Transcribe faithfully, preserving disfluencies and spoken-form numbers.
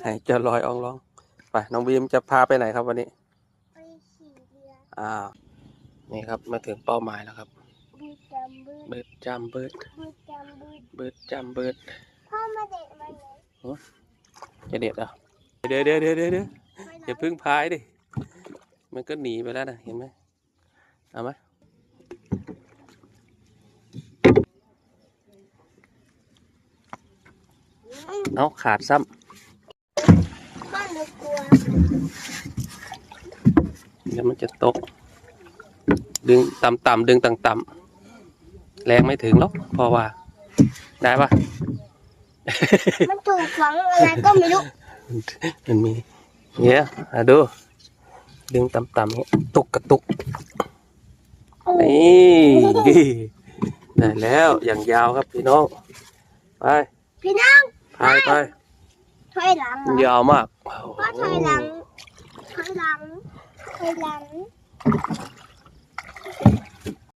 หายใจลอยอ่องล่อง ไป น้องบีมจะพาไปไหนครับวันนี้ ไปขี่เรือ อ่า นี่ครับ มาถึงเป้าหมายแล้วครับ บืดจำบืด เบิดจำเบิด บืดจำบืด เบิดจำเบิด พ่อมาเด็ดมันเลย จะเด็ดเหรอ เดี๋ยวเดี๋ยวเดี๋ยวเดี๋ยวเดี๋ยว ไม่ อย่าเพิ่งพายดิ มันก็หนีไปแล้วนะ เห็นไหม เอาไหม เอาขาดซ้ำ พ่อหนูกลัว เดี๋ยวมันจะตก ดึงต่ำๆ ดึงต่ำๆ แรงไม่ถึงหรอก เพราะว่า ได้ปะ มันถูกฝังอะไรก็ไม่รู้ มันมี เนี่ยอ่ะดู ดึงต่ำๆ เนี่ย ตุกกระตุก โอ้ นี่ ได้แล้ว อย่างยาวครับพี่น้อง ไป พี่น้อง พายไป ถอยหลังเหรอ ยาวมาก พ่อถอยหลังถอยหลังถอยหลัง